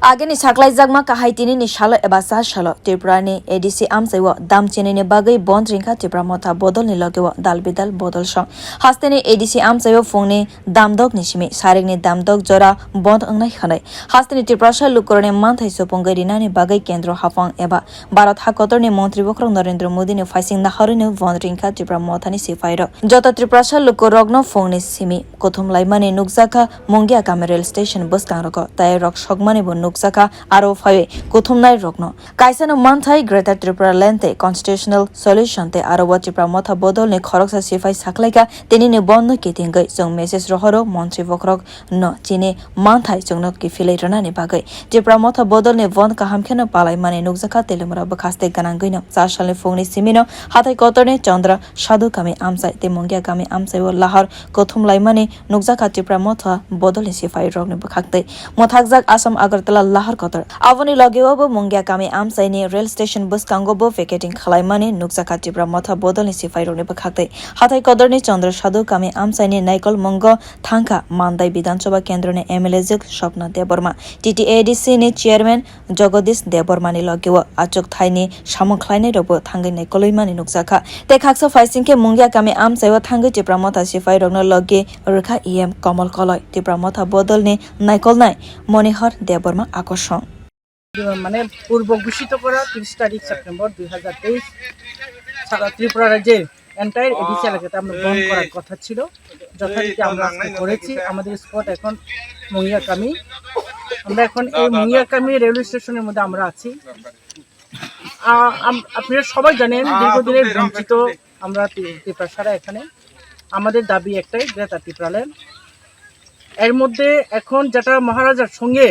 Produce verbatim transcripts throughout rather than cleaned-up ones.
Agini saklaijakma kahai tinini salo eba cha salo Tripurani A D C amchaio dam chinini bagwi bond ringkha Tipra Motha bodolni logeo dal bidal bodol song. Hasteni A D C amchaio phungni damdokni simi sarikni damdok jora bond wngnai hwnwi. Hasteni Tiprasa lukurokni manthai supungwi rinani bagwi kendro haphang eba Bharat hakotorni montri bokhorok Narendra Modini phaising naharwino bond ringkha Tipra Mothani siphairok. Joto Tiprasa lukurokno phungni simi kuthum laimani nukjakha Mungia kami rail station bwskangrogo, tei rok sokmanibo nukjakha aro phaiwi kuthumnai rokno. Kaisano manthai Greater Tripura Land tei Constitutional Solution tei aro o Tipra Motha bodolni khoroksa siphai saklaikha, tinini bondno kitingwi chwng message rohoro montri bokhorok no chini manthai chwngno kiphilwi rwnani bagwi. Tipra Motha bodolni bond kaham kheno palaimani nukjakha Teliamura bwkhaste gwnangwino cha salni phungni simino hathai kotorni Chandra Sadhu kami amchai tei Mungia kami amchaio lahar kuthum laimani nukjakha Tipra Motha bodolni siphai rokni bwkhaktwi. Mwthakjak Assam Agartala lahar kotor. Aboni logeo bo Mungia kami amchaini rail station bwskango bo picketing khwlaimani nukjakha Tipra Motha bodolni siphai rokni bwkhaktwi. Hathai kotorni Chandra Sadhu kami amchaini naikol mungo thangkha Mandai Bidhan Sabha Kendroni M L A jwk Swapna Debbarma, T T A D C ni chairman Jagadish Debbarmani logeo achuk thaini samung khlainairokbo thangwi naikolwimani nukjakha. Tei khaksa phaising khe Mungia kami amchaio thangwi Tipra Motha siphairokno logi rwkha E M Kamal Koloi, Tipra Motha bodolni naikolnai Monihar Debbarma akosong. মানে পূর্ব ঘোষিত করা তিরিশ তারিখ সেপ্টেম্বর দুই হাজার তেইশ সারা ত্রিপুরা রাজ্যে entire ADC এলাকাতে আমরা বন্ধ করার কথা ছিল। যথারীতি আমরা আজকে করেছি। আমাদের স্পট এখন মুঙ্গিয়াকামি। আমরা এখন এই মুঙ্গিয়াকামি রেলওয়ে স্টেশনের মধ্যে আমরা আছি। আ-, আম-, আপনারা সবাই জানেন, দীর্ঘদিনের বঞ্চিত আমরা তি-, তিপ্রাসারা এখানে। আমাদের দাবি একটাই, গ্রেটার ত্রিপুরাল্যান্ড। এর মধ্যে এখন যেটা মহারাজার সঙ্গে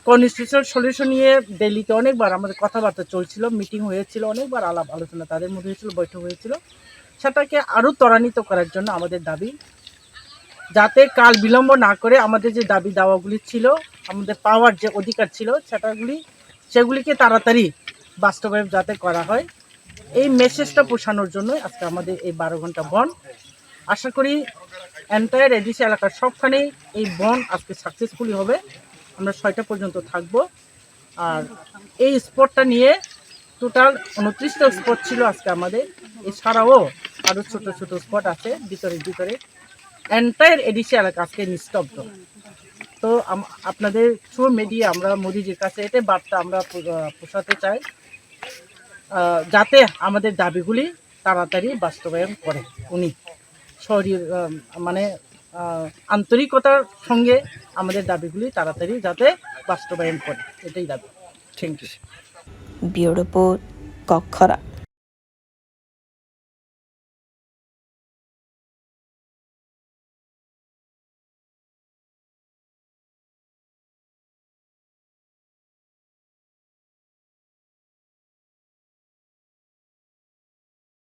কনস্টিটিউশনাল সলিউশন নিয়ে দিল্লিতে অনেকবার আমাদের কথাবার্তা চলছিল, মিটিং হয়েছিল, অনেকবার আলাপ আলোচনা তাদের মধ্যে হয়েছিল, বৈঠক হয়েছিল। সেটাকে আরও ত্বরান্বিত করার জন্য আমাদের দাবি, যাতে কাল বিলম্ব না করে আমাদের যে দাবি দাওয়াগুলি ছিল, আমাদের পাওয়ার যে অধিকার ছিল, সেটাগুলি, সেগুলিকে তাড়াতাড়ি বাস্তবায়ন যাতে করা হয়, এই মেসেজটা পৌঁছানোর জন্যই আজকে আমাদের এই বারো ঘন্টা বন্ধ। আশা করি এন্টায়ার এডিসি এলাকার সবখানেই এই বন্ধ আজকে সাকসেসফুলি হবে। আমরা ছয়টা পর্যন্ত থাকবো। আর এই স্পটটা নিয়ে টোটাল ঊনত্রিশটা স্পট ছিল আজকে আমাদের, এছাড়াও আরও ছোট ছোট স্পট আছে ভিতরে ভিতরে। এন্টায়ার এডিসি এলাকা আজকে নিস্তব্ধ। তো আম-, আপনাদের থ্রু মিডিয়া আমরা মোদিজির কাছে এটাই বার্তা আমরা পৌ-, আহ, পৌঁছাতে চাই, আহ, যাতে আমাদের দাবিগুলি তাড়াতাড়ি বাস্তবায়ন করে উনি। শরীর, আহ, মানে, আহ, আন্তরিকতার সঙ্গে আমাদের দাবিগুলি তাড়াতাড়ি যাতে বাস্তবায়ন করে, এটাই দাবি। Thank you. Bureau Report, Kokkhora.